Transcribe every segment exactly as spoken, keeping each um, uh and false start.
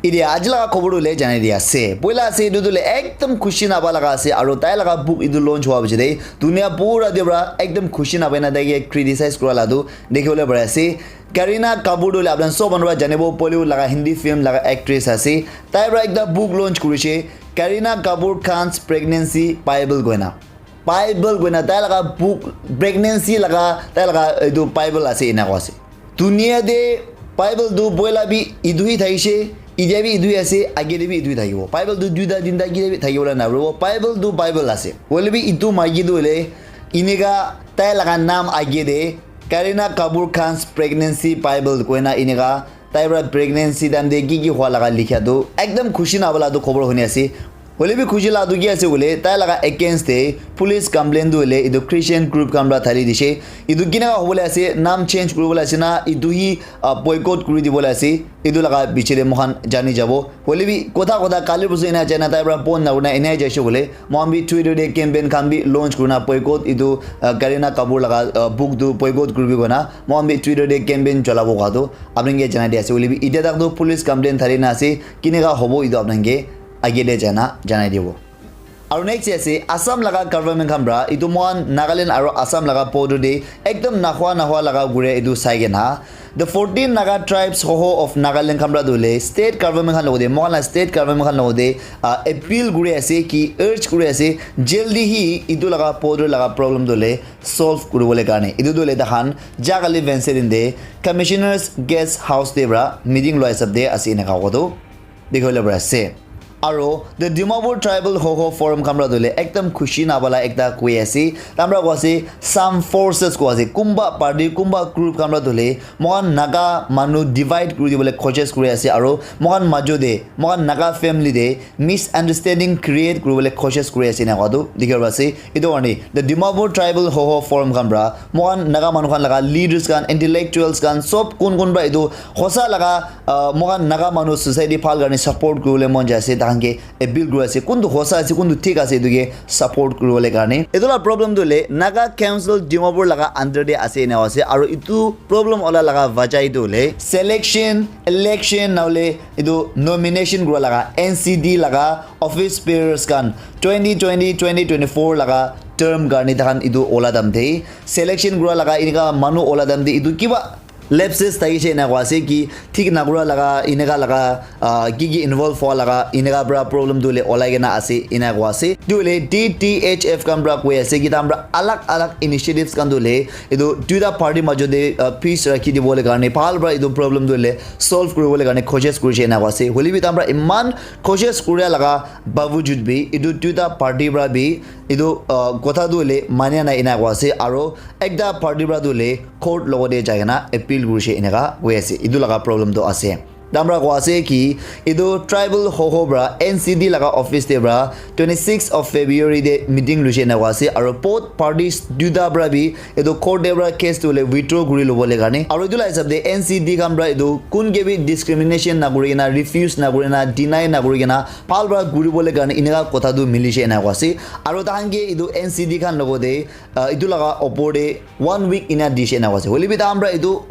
Idia aji laga khobor tu le janai di ase. Poila ase etu tu le ekdam khushi naba laga ase, aru tai laga book etu launch hua piche te dunia pura te pra ekdam khushi nabai na tai ke criticize kura la tu dikhi bole pari ase. Karina Kapoor tu le apni sob manu pra janibo, Bollywood laga Hindi film laga actress ase. Tai pra ekta book launch kurishe, Karina Kapoor Khan's Pregnancy Bible koina. Bible koina tai laga book, pregnancy laga tai laga etu Bible ase ena koa ase. Dunia te Bible tu poila bi etu hi thakishe, idia bi etu hi ase, age te bi etu hi thakibo. Bible tu duita tinta age te bi thakibo la naribo. Bible tu Bible ase. Hoile bi etu maiki tu hoile enika tai laga naam age te Karina Kapoor Khan's Pregnancy Bible koina enika tai pra pregnancy time te ki ki hua laga likha tu ekdam khushi naba la tu khobor huni ase. Hoile bi khushi la tu ki ase koile, tai laga against te police complaint tu hoile etu Christian group khan pra thali dishe. Etu kinaka hobole ase, naam change kuribole ase na, etu hi, ah, boycott kuri dibole ase, etu laga piche te moikhan jani jabo. Hoile bi kotha kotha kali pusu ena jana tai pra phone na kurina ena jaise koile, moikhan bi Twitter te campaign khan bi launch kurina boycott etu, ah, Karina Kapoor laga, ah, book tu boycott kuribi koina moikhan bi Twitter te campaign cholabo koa tu apni ke janai di ase. Hoile bi itia tak tu police complaint thali na ase, kinaka hobo etu apni ke age te jana janai dibo. Aru next ase Assam laga government khan pra, etu moikhan Nagaland aru Assam laga border te ekdam nahua nahua laga gure etu sai kena, the fourteen Naga tribes Hoho of Nagaland khan pra tu le state government khan logote, moikhan la state government khan logote, ah, appeal kuri ase ki urge kuri ase, jaldi hi etu laga border laga problem tu le solve kuribole karne. Etu tu le tahan jakali Wednesday din te commissioners guest house te pra meeting loi hisab te ase ena koa tu dikhi bole pari ase. Aru the Dimapur Tribal Hoho Forum khan pra tu le ekdam khushi naba la ekta koi ase. Tai pra koa ase some forces koa ase, kunba party, kunba group khan pra tu le moikhan Naga manu divide kuri dibole koshish kuri ase, aru moikhan majo te, moikhan Naga family te misunderstanding create kuribole koshish kuri ase ena koa tu dikhi pari ase. Etu karne the Dimapur Tribal Hoho Forum khan pra moikhan Naga manu khan laga leaders khan, intellectuals khan, sob kun kun pra etu hosa laga, ah, moikhan Naga manu society bhal karne support kuribole mon jai ase, tahan ke appeal kuri ase. Kuntu hosa ase, kuntu thik ase, etu ke support kuribole karne. Etu la problem tu hoile Naga Council Dimapur laga under te ase ena ase, aru etu problem ola laga wajah tu hoile selection, election na hoile etu nomination kura laga N C D laga office bearers khan twenty twenty, twenty twenty-four laga term karne tahan etu ola time te selection kura laga enika manu ola time te etu kiba lapses thakishe ena koa ase ki thik nakura laga enika laga, ah, ki ki involve hua laga enika pra problem tu hoile olai kena ase ena koa ase. Tu hoile D T H F khan pra koi ase ki tahan pra alag alag initiatives khan tu hoile etu duita party majo te, ah, peace rakhi dibole karne, bhal pra etu problem tu hoile solve kuribole karne koshish kurishe ena koa ase. Hoile bi tahan pra eman koshish kuria laga bavujud bi etu duita party pra bi etu, ah, kotha tu hoile mania nai ena koa ase, aro ekta party pra tu hoile court logote jai kena appeal kurishe eneka hoi ase. Etu laga problem tu ase. Tahan pra koa ase ki etu tribal Hoho pra N C D laga office te pra twenty six of February te meeting luishe ena koa ase, aro both parties duita pra bi etu court te pra case tu hoile withdraw kuri lobole karne, aro etu la hisab te N C D khan pra etu kun ke bi discrimination na kuri kena, refuse na kuri kena, deny na kuri kena, bhal pra kuribole karne eneka kotha tu milishe ena koa ase. Aro tahan ke etu N C D khan logote, ah, etu laga opor te one week ena dishe ena koa ase. Hoile bi tahan pra etu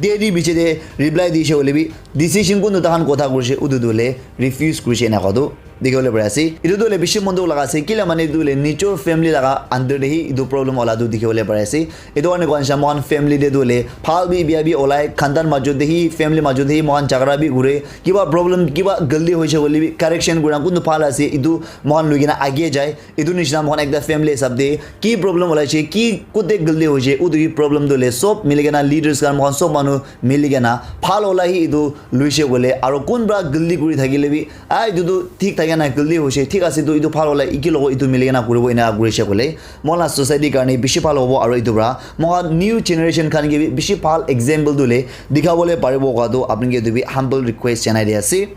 deri piche te reply dishe hoile bi decision kuntu tahan kotha kurishe utu tu hoile refuse kurishe ena koa tu dikhi bole pari ase. Etu tu hoile bishi mon dukh laga ase, kile mane etu hoile nijor family laga under te hi etu problem ola tu dikhi bole pari ase. Etu karne koa nisina moikhan family te tu hoile bhal bi bia bi olai, khandan majo te hi, family majo te hi moikhan jhagara bi kure, kiba problem, kiba galti hoishe hoile bi correction kura, kuntu bhal ase, etu moikhan lui kena age jai. Etu nisina moikhan ekta family hisab te ki problem olaishe, ki kote galti hoishe, utu hi problem tu hoile sob mili kena leaders khan moikhan sob manu mili kena bhal ola hi etu luishe koile, aro kun pra galti kuri thakile bi, ah, etu tu thik thake na, galti hoishe, thik ase, tu etu bhal ola, eki logo etu mili kena kuribo, ena kurishe koile moikhan la society karne bishi bhal hobo, aro etu pra moikhan new generation khan ke bi bishi bhal example tu hoile dikhabole paribo koa tu apni ke etu bi humble request janai di ase.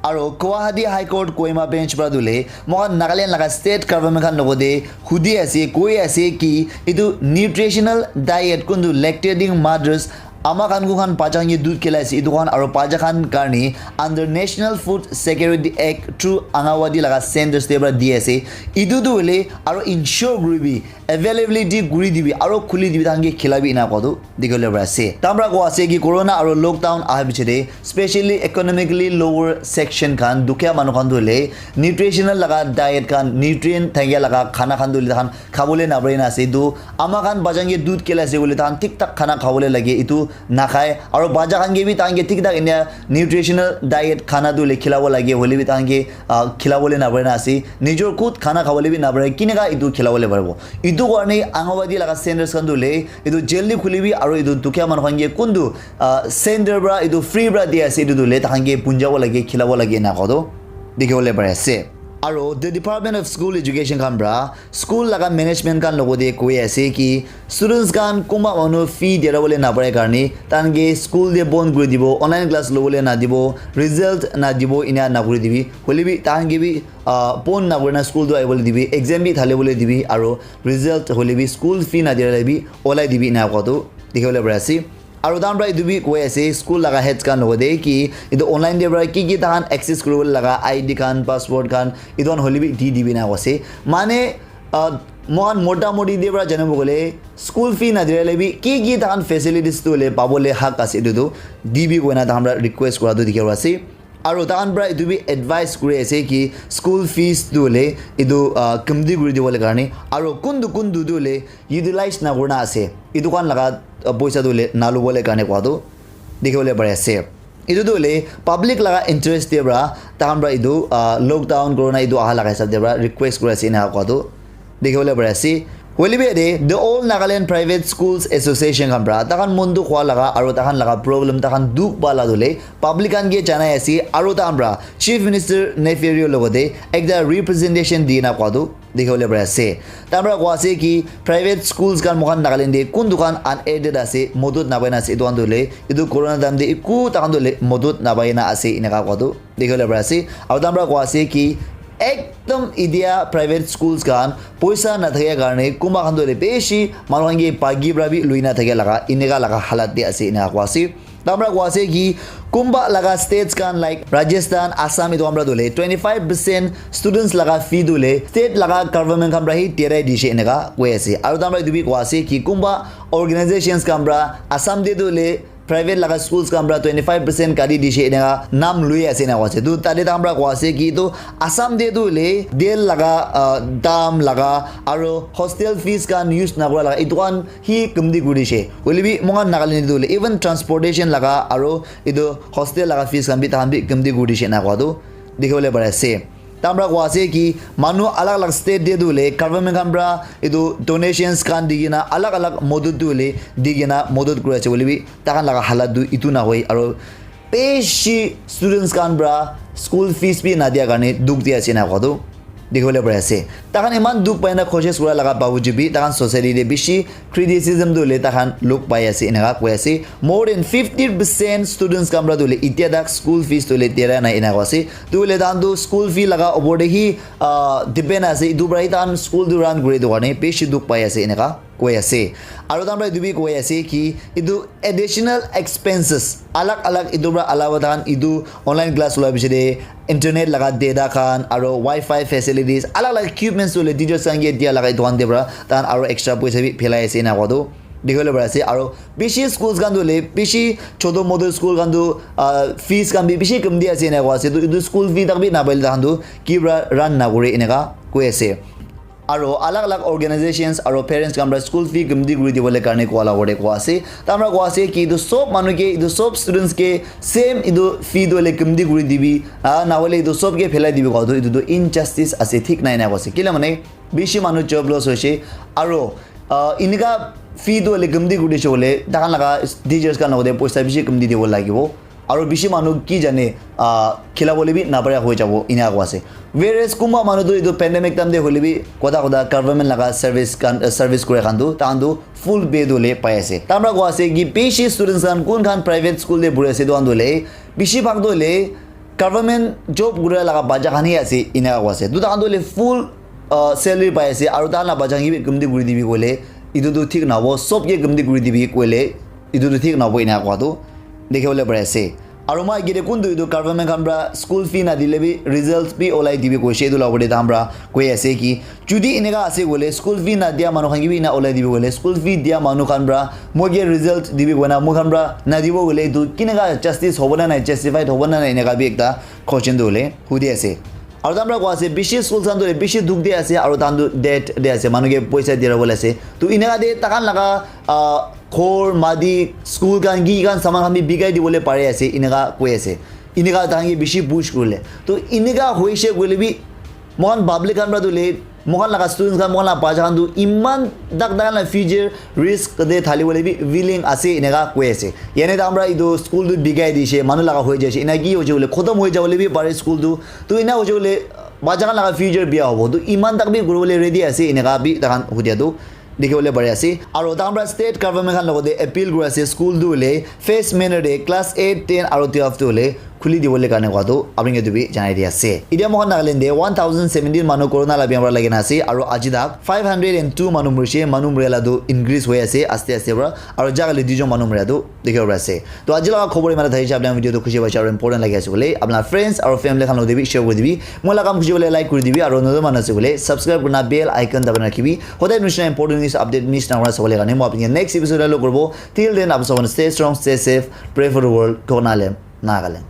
Aro Guwahati High Court Kohima Bench pra tu hoile moikhan Nagaland laga state government khan logote hudi ase, koi ase ki etu nutritional diet kuntu lactating mothers Ama khan ku khan bacha khan ke dudh khilai ase, etu khan aro bacha khan karne under National Food Security Act through Anganwadi laga centers te para di ase. Etu tu hoile aro ensure kuribi, availability kuri dibi, aro khuli dibi, tahan ke khilabi ena koa tu dikhi bole pari ase. Tahan para koa ase ki corona aro lockdown aha piche te specially economically lower section khan, dukhia manu khan tu hoile nutritional laga diet khan, nutrient thakia laga khana khan tu hoile tahan khabole naparai na ase. Etu ama khan bacha khan ke dudh khilai ase koile tahan thik thak khana khabole lage, etu nakhai. Aro bacha khan ke bi tahan ke thik thak enia nutritional diet khana tu hoile khilabo lage, hoile bi tahan ke, ah, khilabole naparai na ase. Nijor khud khana khabole bi naparai, kineka etu khilabole paribo? Etu karne Anganwadi laga centers khan tu hoile etu jaldi khulibi, aro etu dukhia manu khan ke kuntu, ah, center para etu free para di ase, etu tu hoile tahan ke punjabo lage, khilabo lage ena koa tu dikhi bole pari ase. Aro the Department of School Education khan para school laga management khan logote koi ase ki students khan kunba manu fee dera bole naparai karne tahan ke school te bon kuri dibo, online class lobole na dibo, result na dibo, ena na kuri dibi. Hoile bi tahan ke bi, ah, bon na kurina school tu ahi bole dibi, exam bi thali bole dibi, aro result hoile bi school fee na dera le bi olai dibi ena koa tu dikhi bole pari ase. Aro tahan para etu bi koi ase, school laga heads khan logote ki etu online te para ki ki tahan access kuribole laga I D khan, passport khan, etu khan hoile bi di dibi ena koa ase. Mane, ah, mohan mota moti te para janibo gole, school fee na dera le bi ki ki tahan facilities tu hoile pabole hak ase, etu tu dibi koina tahan para request kura tu dikhi ase. Aro tahan para etu bi advice kuri ase ki school fees tu hoile etu, ah, kamti kuri dibole karne, aro kuntu kuntu tu hoile utilize na kurina ase, etu khan laga, ah, poisa tu hoile nalobole karne koa tu dikhi bole pari ase. Etu tu hoile public laga interest te para tahan para etu, ah, lockdown corona etu aha laga hisab te para request kuri ase ena koa tu dikhi bole pari ase. Hoile bi yate the All Nagaland Private Schools Association khan para tahan mon dukh hua laga aro tahan laga problem, tahan dukh pa la tu hoile public khan ke janai ase, aro tahan para Chief Minister Neiphiu Rio logote ekta representation di na koa tu dikhi bole pari ase. Tahan para koa ase ki private schools khan moikhan Nagaland te kuntu khan unaided ase, modot napai na ase, etu khan tu hoile etu corona time te eku tahan tu hoile modot napai na ase ena koa tu dikhi bole pari ase. Aro tahan para koa ase ki ekdom etia private schools khan poisa na thakia karne kunba khan tu hoile bishi manu khan ke bagi para bi lui na thakia laga eneka laga halat te ase ena koa ase. Tahan para koa ase ki kunba laga states khan like Rajasthan, Assam, etu khan para tu hoile twenty five percent students laga fee tu hoile state laga government khan para hi derai dishe eneka koi ase. Aro tahan para etu bi koa ase ki kunba organizations khan para Assam te tu hoile private laga schools khan para twenty five percent kati dishe eneka naam lui ase ena koa ase. Tu tate tahan para koa ase ki etu Assam te tu hoile tel laga, ah, dam laga aro hostel fees khan use na kura laga etu khan hi kamti kuri dishe. Hoile bi moikhan Nagaland te tu hoile even transportation laga aro etu hostel laga fees khan bi tahan bi kamti kuri dishe ena koa tu dikhi bole pari ase. Tahan para koa ase ki manu alag alag state te tu hoile government khan para etu donations khan di kena alag alag modot tu hoile di kena modot kuri ase, hoile bi tahan laga halat tu etu na hoi, aro bishi students khan para school fees bi na dia karne dukh di ase ena koa tu dikhi bole pari ase. Tahan iman dukh pai na koshish kura laga bawjud bi tahan society te bishi criticism tu hoile tahan log pai ase eneka koi ase. More than fifty percent students khan para tu hoile etia tak school fees tu hoile dera nai ena koa ase. Tu hoile tahan tu school fee laga opor te hi, ah, depend ase, etu para hi tahan school tu run kuri etu karne bishi dukh pai ase eneka koi ase. Aro tahan para etu bi koi ase ki etu additional expenses alag alag etu para alawa tahan etu online class lua piche te internet laga data khan aro wifi facilities alag alag equipments tu hoile teachers khan ke dia laga etu khan te para tahan aro extra poisa bi phelai ase ena koa tu dikhi bole pari ase. Aro bishi schools khan tu hoile bishi choto moto school khan tu, ah, fees khan bi bishi kamti ase ena koa ase. Tu etu school fee tak bi napaile tahan tu ki para run na kure eneka koi ase. Aro alag alag organizations aro parents khan para school fee kamti kuri dibole karne koa la kore koa ase. Tahan para koa ase ki etu sob manu ke, etu sob students ke same etu fee tu hoile kamti kuri dibi, ah, na hoile etu sob ke phelai dibi koa tu etu tu injustice ase, thik nai ena koa ase. Kile mane bishi manu job loss hoise aro, ah, eneka fee tu hoile kamti kuri dishe hoile tahan laga teachers khan logote poisa bishi kamti dibo lagibo. Aro bishi manu ki jane, ah, khilabole bi naparia hoi jabo, ena koa ase. Whereas kunba manu tu etu pandemic time te hoile bi kotha kotha government laga service khan, eh, service kura khan tu tahan tu full pay tu hoile pai ase. Tahan para koa ase ki bishi students khan kun khan private school te puri ase, etu khan tu hoile bishi bhag tu hoile government job kura laga bacha khan hi ase, ena koa ase. Tu tahan tu hoile full, ah, salary pai ase, aro tahan la bacha khan ke bi kamti kuri dibi koile etu tu thik na hobo, sob ke kamti kuri dibi koile Etu tu thik nohobo ena koa tu dikhi bole pari ase. Aru moi agete kuntu etu government khan para school fee nadile bi result bi olai dibi koise, etu la opor te tahan para koi ase ki judi eneka ase koile school fee nadia manu khan ke bi ena olai dibi koile school fee dia manu khan para moi ke result dibi koina moi khan para nadibo koile etu kineka justice hobo na nai, justified hobo na nai, eneka bi ekta question tu hoile hudi ase. Aru tahan para koa ase bishi school khan tu bishi dukh de ase aru tahan tu debt de ase, manu ke poisa dira bole ase. Tu eneka de tahan laga ah, ghor mati school khan ki khan saman khan bi bikai dibole pari ase, eneka koi ase. Eneka tahan ke bishi push kurile tu eneka hoise koile bi moikhan public khan para tu le moikhan laga students khan, moikhan laga bacha khan tu iman tak tahan la future risk de thali bole bi willing ase, eneka koi ase. Yane tahan para etu school tu bikai dise, manu laga hoi jaise, ena ki hoise koile khotom hoi jabole bi pare school tu. Tu ena hoise koile bacha khan laga future bia hobo, tu iman tak bi kuribole ready ase, eneka bi tahan hudia tu dikhi bole pari ase. Aru tahan para state government khan logote appeal kuri ase school tu hoile phase manner de class eight, ten aru twelve tu hoile khuli dibole karne koa tu apni ke tu bi janai di ase. Etia moikhan Nagaland de one thousand seventeen manu corona la bimar para lagi na ase aru aji tak five hundred and two manu murise, manu muria la tu increase hoi ase aste aste para aru jaga le duijon manu muria tu dikhi bole pari ase. To aji laga khobor imane thakise, apni khan video tu khushi paise aru important lagi ase koile apni laga friends aru family khan logote bi share kuri dibi. Moi laga kam khushi bole like kuri dibi aru notun manu ase koile subscribe kurina bell icon dabai na rakhibi. Hodai nishina important news update miss na kurina sabole karne moi apni next episode te log koribo. Till then, apni sabon stay strong, stay safe, pray for the world, Konaland, Nagaland.